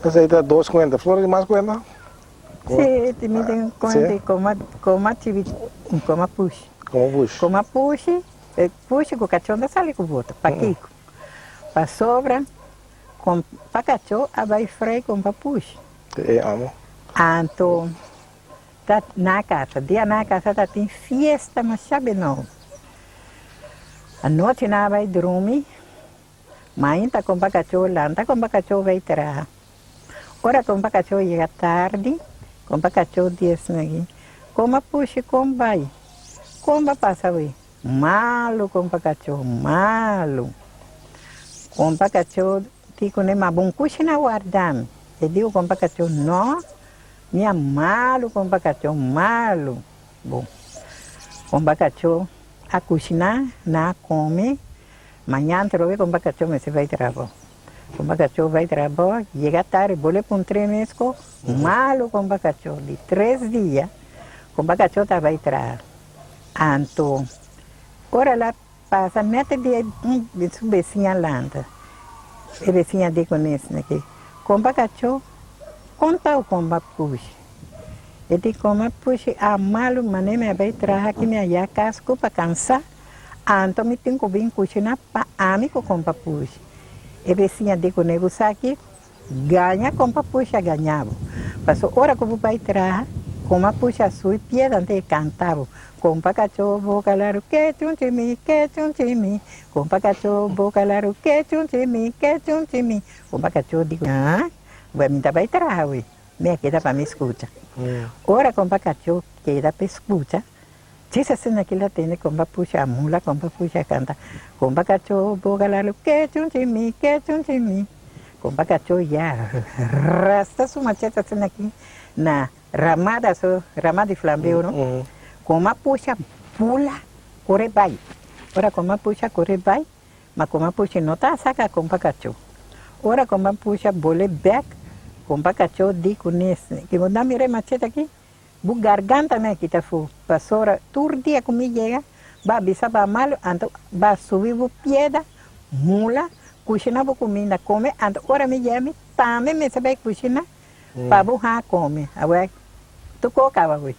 Esei ta dos kuenta. Flor, tin mas kuenta? Sí, mi tin cuenta di coma, coma chibi, coma pushi. Coma pushi. Coma pushi, e pushi cu cachó ta sali cu boto. Pakico? Pasobra con pa cachó a bay frei con pa pushi. E amo. Anto ta na casa, dia na casa ta tin fiesta masha benobo. Anochi nan a bay drumi. Mainta kompa kachó lanta kompa kachó bai traha. Ora kompa kachó yega tardi, kompa kachó di esaki, Koma pushi kon bai? Kon ba pasa wi? Malu kompa kachó, malu. Kompa kachó di kuné, Ma bon kushi na warda mi. E di ku kompa kachó, No, mi a malu kompa kachó, malu. Bon, kompa kachó a kushiná, nan a kome. Mañan trobe kompa kachó mester bai trabou. Kompa kachó bai trabou, yega tardi bole pa un tren mesko, malu kompa kachó. Di tres dia kompa kachó ta bai traha. Anto ora el a pasa nèt e dia un su besiña lanta. E besiña di kuné esaki, Kompa kachó, kon ta ku kompa pushi? E di, Kompa pushi a malu, manera mi a bai traha aki mi a ya kas ku pa kansa. Anto mi tin ku bin kushina pa ami ku kompa Pushi. E besiña di ku nego sa aki, Gaña kompa Pushi a gaña bo. Paso ora ku bo bai traha, koma Pushi a sui pieda ante e kanta bo, Kompa kachó boka laru ke chunchi mi, ke chunchi mi. Kompa kachó boka laru ke chunchi mi, ke chunchi mi. Kompa kachó di ku, Ah, bo mi ta bai traha wi, mi a keda pa mi skucha. Ora kompa kachó keda pa e skucha, Djis asina kila tende komba pusha mula komba pusha kanta komba kachó boga lalu ke chunchi mi ke chunchi mi komba kachó ya rasta su machete asina aki na ramada su rama di flambeo no komba pusha bula kore bai ora komba pusha kore bai ma komba pusha no ta saka komba kachó ora komba pusha bole bek komba kachó di kunes ki bo ta mira e machete aki. Bu garganta mi a kita fu, pasobra tur dia ku mi yega, bo a bisa bo a malu, anto bo a subi bo pieda, mula, kushina bo kuminda, kome, anto ora mi yega mi tambe mester bai kushina pa bo haña kome. Awor tur kos kaba hui.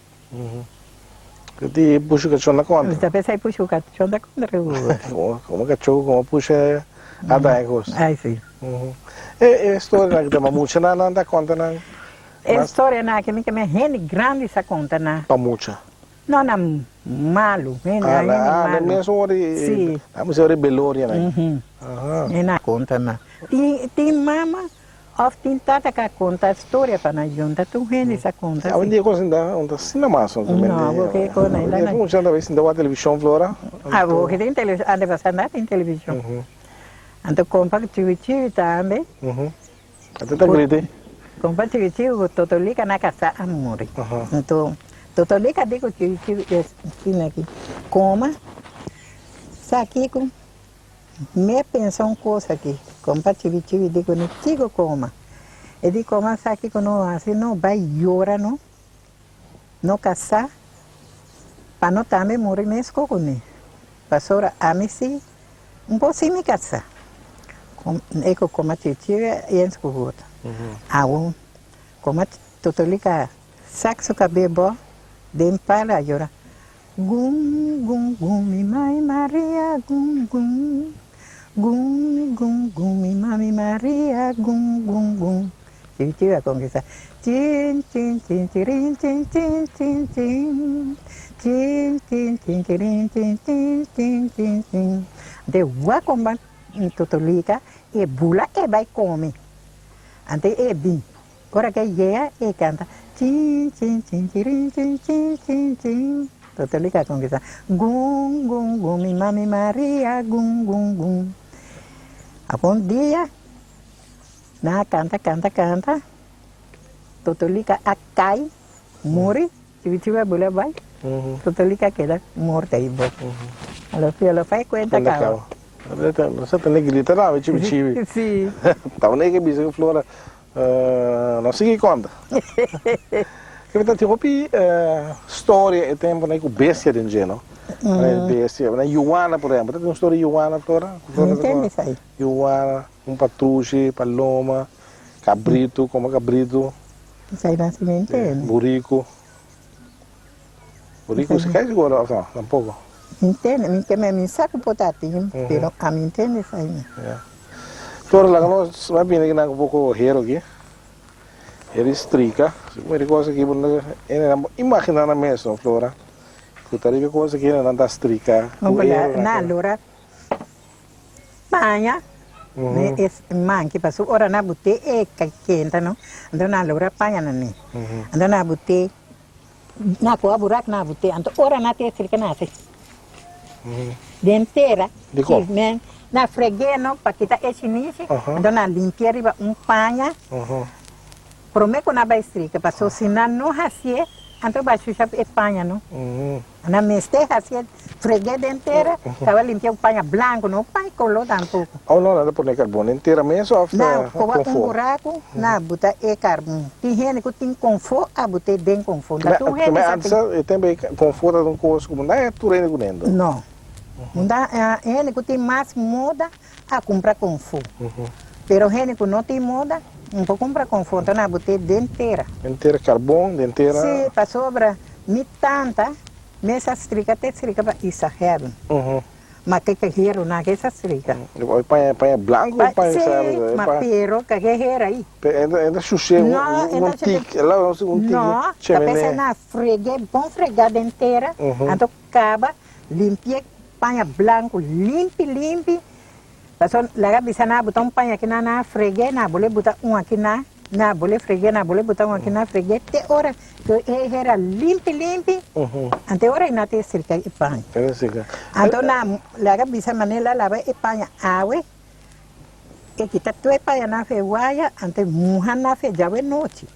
Di pusha kachó na kontra. Ta pensa di pusha kachó na kontra. Komo kachó komo pusha a daña kos. Ai si. E historianan ku ta muchanan nan ta konta nan. E storianan aki mi ke men hende grandi sa konta na. Pa mucha. No na malu, hende Ah, hende ah, na malu. mes ora di, Si. na mes ora di beloria nan. Mhm. Aha. E na konta na. Tin tin mama of tin tata ka konta storia pa nan yunta tur hende sa konta si. Awendia kos ainda no ta asina mas no. No, awor ke kos ainda Awendia mucha ta bai sinta wak televishon Flora. Awor ke tin televishon, antes pasá no tin televishon. Anto kompa chiwi chiwi tambe. Ata ta grita. Compa Chiwi Chiwi cu Totolika na casa a muri. Anto Totolika di cu Chiwi Chiwi esquina aki, Coma, sa kico? Mi a pensa un cosa aki. Compa Chiwi Chiwi di cu ni kico coma. E di coma sa kico no haci no bay yora no, no casa pa no tambe muri mesco cu mi. Pasobra ami si Un por sin mi casa. E cu coma chichi yens cu guta. Awo coma totolika sak su cabe bo den pala a yora gum gum gum mi mai Maria gum gum gum gum gum mi mami Maria gum gum gum. Chichi a conkista chin chin chin chirin chin chin chin chin chin chin chin chirin chin chin chin chin chin. Ante wak komba Totolika e bula e bai kome. Ante e bin. Ora ke yega e kanta chin chin chin chirin chin chin chin chin. Totolika a konkista gun gun gun mi mami Maria gun gun gun. Algun dia. Nan a kanta, kanta, kanta, Totolika a kai, muri, Chibichibi a bula bai, Totolika a keda morto ei bo. Alo fi alo fai kuenta kaba. Nos a tende grita tambe Chibichibi. Si. Tabata e ke bisa ku Flora, no sigui konta. Ke ta tin hopi storia e temponan ku bestia den dje no. Bestia, Yuana por ehempel, ta tin un storia di Yuana Flora? Mi ntende esei. Yuana. Un patrushi, paloma, kabritu, koma kabritu. Esei nan si mi ntende. Buriku. Buriku si kai siguro of no? Tampoco. Mi ntende, mi ke mi sa ku por ta tin, pero ami ntende esei no. Ya. Flor, laga nos bai bini kinan ku poko hero aki. Hero di strika. Si bo mira e kos aki bo no hende nan por imagina nan mes no, Flora. Ku ta riba e kos aki hende nan ta strika ku hero. Na lora paña ne es manchi pasobra ora nan bute e kenta no, anto nan lora paña nan ne. Anto nan bute Na kua burak na bute anto ora na te strika na hasi den tera Dikon? ki men na freg'é no pa kita e shinishi anto na limpi'é riba un paña prome ku na bai strika paso si nan no hasié anto bai shusha e paña no nan mester hasié freg'é den tera kaba limpi'é ku paña blanku no paña koló tampoko. Oh no, nan ta pone karbon den tera mes of Na ta koba un konfó? buraku na buta e karbon. Tin hende ku tin konfó a but'é den konfó. Nta tur hende Keme sa antes tin. e tempu ei konfó ta un kos ku no e tur hende ku nendo. No. Nta hende ku tin mas moda a kumpra konfó. Pero hende ku no tin moda no por kumpra konfó, nta nan a but'é den tera. Den tera karbon, den tera. Sí, pasobra mi tanta mes a strika te strika pa Isa Heaven. Ma ke ke hero na ke sa strika. Oi paña paña blanco o paña Sí, sabe ma pero ke ke hero ahí. Pe enta enta shushé un No, un enta shushé. tik la un tik No, ta chemene. p'esei na fregué bon fregá den tera, anto kaba limpié paña blanco limpi limpi, pasobra laga bisa nan a buta un paña aki nan a fregué, nan a bole buta un aki nan. Na bole frege, na bole buta un aki na frege te ora ku e hera limpi limpi, ante ora i na ta estrika e paña. Anto na laga bisa manera la laba e paña awe, e kita tur e paña na fe waya, ante muha na fe djawe nochi.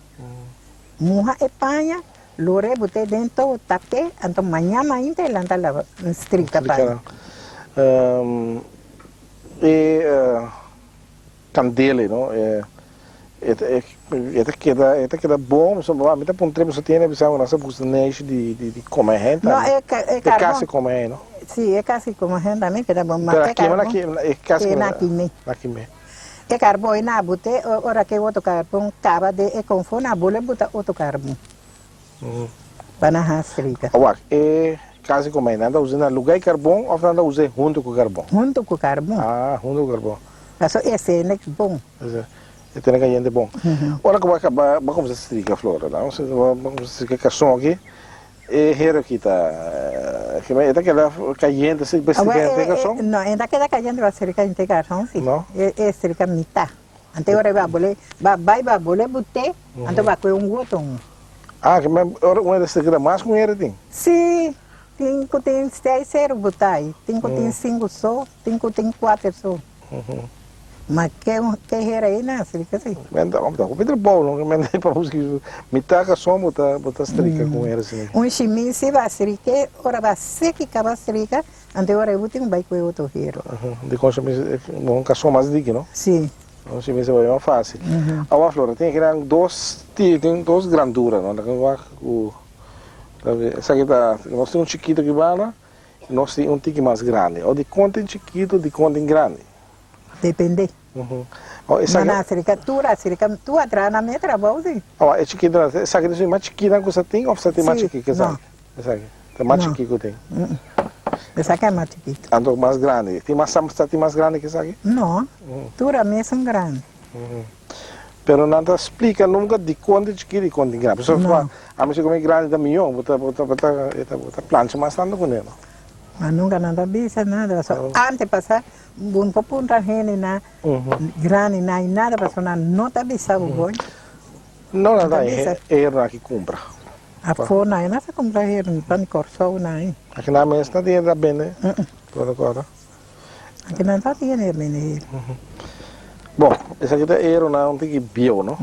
Muha e paña, lore bute den tou, tap'e, anto maña mainta e lanta laba strika paña. E Candele no e e ta keda e ta keda bon pasobra mi ta puntra pasobra tin hende a bisa mi nan sa gusta neshi di di come hen No tambe e e e carbon casi come hen no si e casi come hen tambe keda bon ma pero e a kima na carbon kima e casi e na kime na kime e carbon e na bute ora ke otro carbon caba de e confo na bole buta otro carbon pa nan hastrika. Awak e casi come hen nan ta usa na luga e carbon of nan ta usa hunto cu carbon hunto cu carbon ah hunto cu carbon. Paso e sende bon. E tene cayente bon. Ora cu bo a caba, bo a cuminsa strica flora, no? Bo a cuminsa strica carson aki, e hero aki ta, e ta keda cayente si bo strica henter carson? No, e ta keda cayente pa strica henter carson si. No? E strica mita. Ante ora bo a bole, bo a bay bo a bole bute, anto bo a coge un woto un. Ah, ora un hende strica ta mas cu un hende tin? Si, tin cu tin seis hero buta ahi, tin cu tin cinco so. Tin ku tin kuater so. Ma ke ke hera ei na strika si. Men ta ta hopi trabou no men pa buska mitad kason bo ta bo ta strika ku hera asina. Un shimis si ba strike ora ba seki kaba strika anto ora ei bo tin ku bai ku e otro hero. Dikon shimis un kason mas diki no? Si. Un shimis a bai mas fasil. Awa Flora tin kinan dos tin dos grandura no wak ku esaki ta nos tin un chikito aki banda. Nos tin un tiki mas grandi. O di kon tin chikitu, di kon tin grandi? Depende. O esaki. Nan a aserka tur, a aserka tur a traha nan mes trabou si. O e chikitu nan, esaki ta mas chikitu ku sa tin of sa tin mas Si, chikí ku no. esaki? Esaki ta mas No. chikí ku tin. Esaki a mas chikitu. Anto mas grandi, tin mas sa tin mas grandi ku esaki? No, tur a mesun grandi. Pero nan ta splika nunka dikon tin chikí dikon tin grandi. Pasobra No. ami si komo grandi ta mihó, bo ta bo ta bo ta bo ta plancha mas tantu kuné no. Ma nunka nan ta bisa nada pasobra ante pasa bo no por puntra hende na grandi na nada pasobra nan no ta bisa bo hoy. No nan ta ta bisa. e hernan aki kumpra. Afó nan e nan sa kumpra hernan pa di Kòrsou nan e. Aki nan mes nan tin hende ta bende por ta kòrda. Aki nan ta tin hende ta bende her. Bon, esaki ta herunan un tiki bieu no.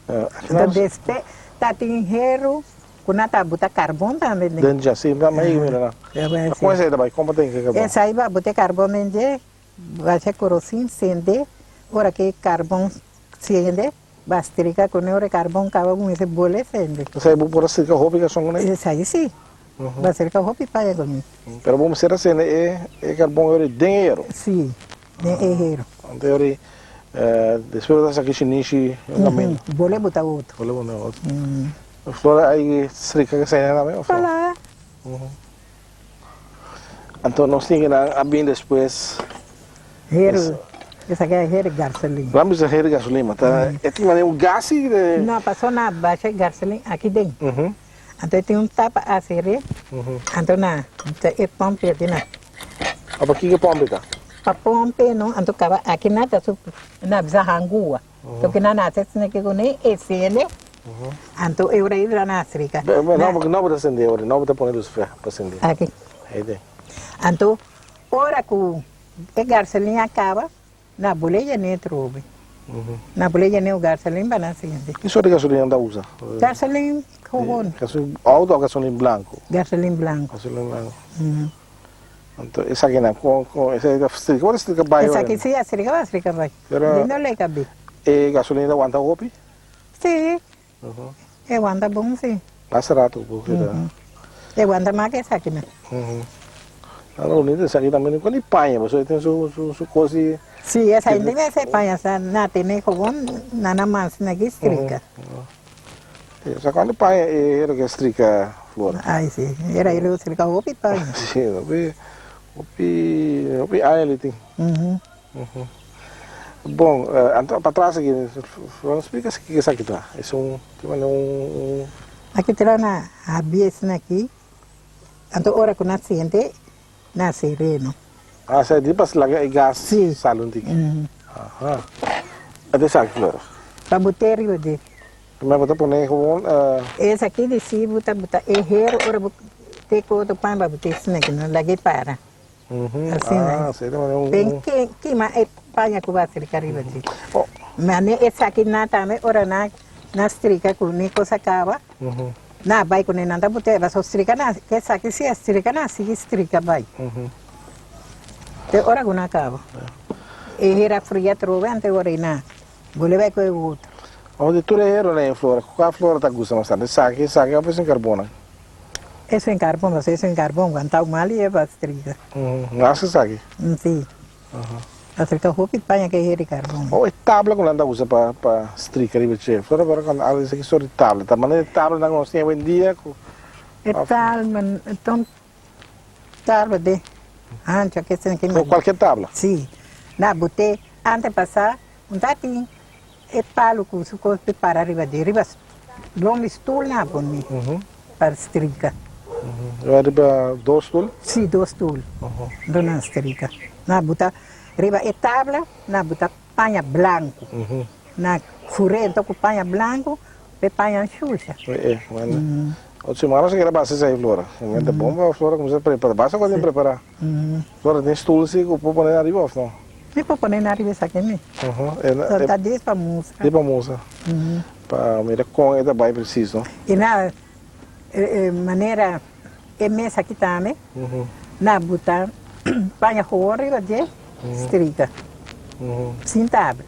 Aki Ta nan. despe ta tin heru ku nan ta buta karbon tambe den. Den dje, si, mi a mira nan. Si. Kon esei ta bai? Kon bo tin ki karbon? Esei ba buta e karbon den dje, basha korosin, sende, ora ku e karbon sende, ba strika kuné, ora e karbon kaba kuminsá bole sende. Esei bo por a strika hopi karson kuné? Esei si, ba strika hopi paña kuné. Pero bo mester a sende e karbon yori den e heru? Si, den e heru. Anto yori. Despues bo ta saki shinishi un kaminda. Bole bo ta otro. Bole bo ta otro. Flora ay strika ke saina tambe of no? Hola. Anto nos tin kinan a bin despues. Hero, esaki a hero gasolin. Nan bisa hero gasolin, ma ta e tin manera un gas si de. No, paso nan a basha e gasolin aki den. Anto e tin un tapa aser'é, anto nan ta e pompe aki nan. A pa kiko pompe ta? Pa pompe no, anto kaba aki nan ta su, nan a bisa hangua. Toki nan a hasi asina ke kuné e sende, anto e ora ei nan a strika. No, no bo ta sende ora, no bo ta pone lus fè pa sende. Aki. Ei den. Anto ora ku e garselin a kaba, Na bule yene atrobe. Na bule yene u gasolin pa na sindi. Ki sort di gasolin nan ta usa? Gasolin gewoon. Gasolin auto of gasolin blanco? Gasolin blanco. Gasolin blanco. Anto esaki nan con con esaki ta strika por strika bai ora? Esaki si a strika a strika bai. Pero Di no leka bi. E gasolin ta wanta hopi? Si. E wanta bon si. Basta rato ku por keda. E wanta mas ke esaki nan. Nada bonito esaki tambe con di paña pasobra e tin su su su cos di. Si esaki tin mester paña sa na tene gewoon nada mas na ki strika. Sa cuanto paña e hero ke strika Flora? Ay si era e lo strika hopi paña. Si hopi hopi hopi aña li tin. Bon, anto patras aki, Flora splika si kiko esaki ta. Es un, ki manera un. Aki tra na habia esnan aki, anto ora ku nan siente, nan sereno. Ah, sa di pas laga e gas sali un tiki. Aha. Anto esaki, Flora? Pa bo te riba dje. Primero bo ta pone gewoon. Esaki di si bo ta buta e hero ora bo te ku otro pan pa bo te esnan aki, no lag'e para. Asina Ah, es. Den kima e paña ku ba strika riba dje. Mane esaki nan tambe ora nan nan strika ku ni kos a kaba, nan a bai kuné nan ta buta e pasobra strika nan ke esaki si a strika nan a sigui strika bai te ora ku nan kaba. E hera fria atrobe ante ora ei nan bole bai ku e otro. Ora di tur e hero nan e flora, kua flora ta gusta mas tantu? Esaki, esaki òf esun karbonnan? Eso en carbón, pasobra eso en carbón guantao mal y e pa strika. Mas esaki? Si. Pa strika hopi paña ke heri carbón. Oh, e tabla ku nan ta usa pa pa strika riba dje. Flora por a konta algo di esaki sort di tabla. Ta manera e tablanan ku nos tin awendia ku. E tabla, ta un tabla de ancho ke esaki Oh, kualke tabla? Si. Na bot'é antes pasá un ta tin E palu ku su kos prepara riba di riba lombi stul nan a pone pa strika. Riba dos stul? Si, dos stul. Enton nan a strika. Nan a buta riba e tabla, nan a buta paña blanku. Nan a fur'é enton ku paña blanku pa e paña shusha. E, bueno. Otro siman nos a kere basa esei, Flora. Momento bon pa Flora kuminsá prepara. Basa ku a tin prepara. Flora tin stul si ku por pone ariba of no? Mi por pone na riba esaki mi. So ta dis pa mustra. Di pa mustra. Pa mira kon e ta bai precies no. I na manera e mesa aki tambe na buta paña gewoon riba dje strika sin tabla.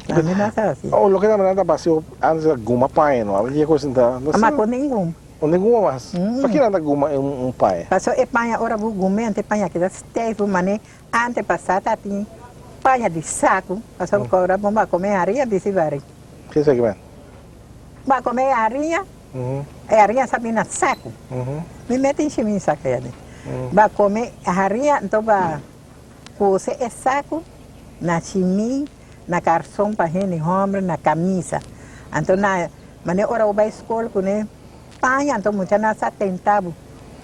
Tambe nan sa hasi. Oh loke tambe nan ta basi antes ta guma paña no. Awe kos ta. Ama kon den guma. Un den guma mas? Pa kinan ta guma un paña? Paso e paña ora bo gum'é ante paña keda stijf bo man'é ante pasá ta tin paña di saku paso bo kobra bon bo a kome hariña bisi bari. Ke esaki men? Bo a kome e hariña, e hariña sa bin na saku. Mi mete inshi mi saku ya den. Bo a kome hariña anto bo a kose e saku na shimí, na karson pa hende hòmber, na kamisa. Anto na Mane ora bo bai skol ku ne paña anto muchanan sa tenta bo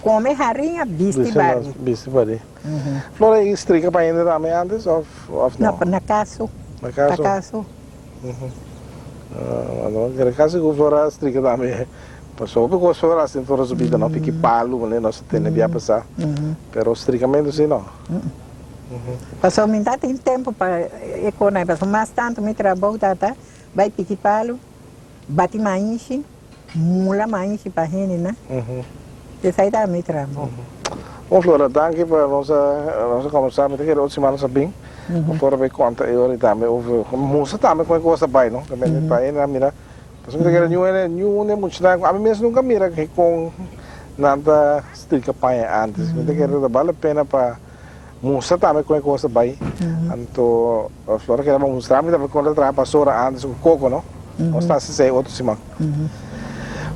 kome hariña bisti bari. Bisti bari. Flora e strika pa hende tambe antes of of no? No, na kaso. Na kaso? Na kaso. No kere kasi ku Flora strika tambe. Pasobra hopi kos Flora hasi den Flora su bida no piki palu mane nos a tene bia pasa pero strikamento si no. Pasobra mi ta tin tempo pa e kona pasobra mas tanto mi trabou tata bai piki palu. Bati maishi, mula maishi pa hendenan. Esai ta mi trabou. Bon Flora, danki pa nos a nos a kombersá. Mi ta kere otro siman nos a bin. Bo Flora bay konta e ora tambe over mustra tambe kon e kos ta bai no. Tambe pa hendenan mira. Pasobra mi ta kere niun hende niun e muchanan ami mes nunka mira kon nan ta strika paña antes. Mi ta kere ta bale pena pa. Mustra tambe kon e kos ta bai. Anto Flora keda mustra mi tambe kon ta traha pasora antes ku koko, no? Nos ta hasi esei otro siman.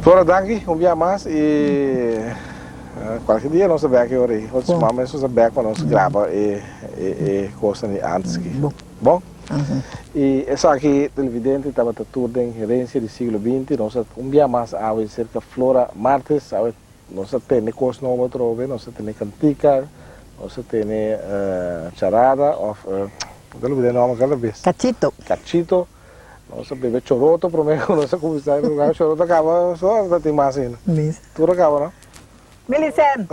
Flora, danki un bia mas i kualke dia nos ta bek e ora ei. Otro siman mes nos ta bek pa nos graba e e kosnan di antes aki. Bon? I esaki televidente tabata tur den Herencia di Siglo Binti. Nos a un bia mas awe serka Flora Martes. Awe nos a tene kos nobo atrobe, nos a tene kantika, nos a tene charada òf mi ta lubida e nòmber kada bes. Kachito. Kachito. Nos a bebe choroto promé ku nos a kuminsá e programa. Choroto a kaba so òf ta tin mas ainda? Tur a kaba no? Milicen!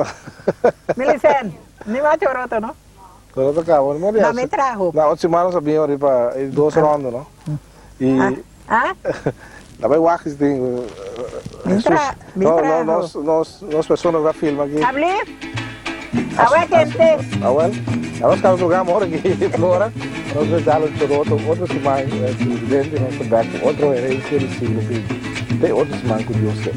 Milicen! Ni mas choroto no? Choroto a kaba. Na mi traho. Na otro siman nos a bin ori pa e dos rondo no? I Ah? Na bai wak si tin Mi tra, mi No, no, traho. nos, nos, nos persona ku ta filma aki. Abli? Awe kente. Awel, na nos kaba programa ora ki Flora, nos bai dal un choroto otro siman televidente nos ta bek ku otro herencia di siglo binti. Te otro siman ku Dios ke.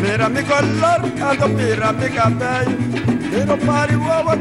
Mira mi color, ando mira mi cabello. Miro pari guagua.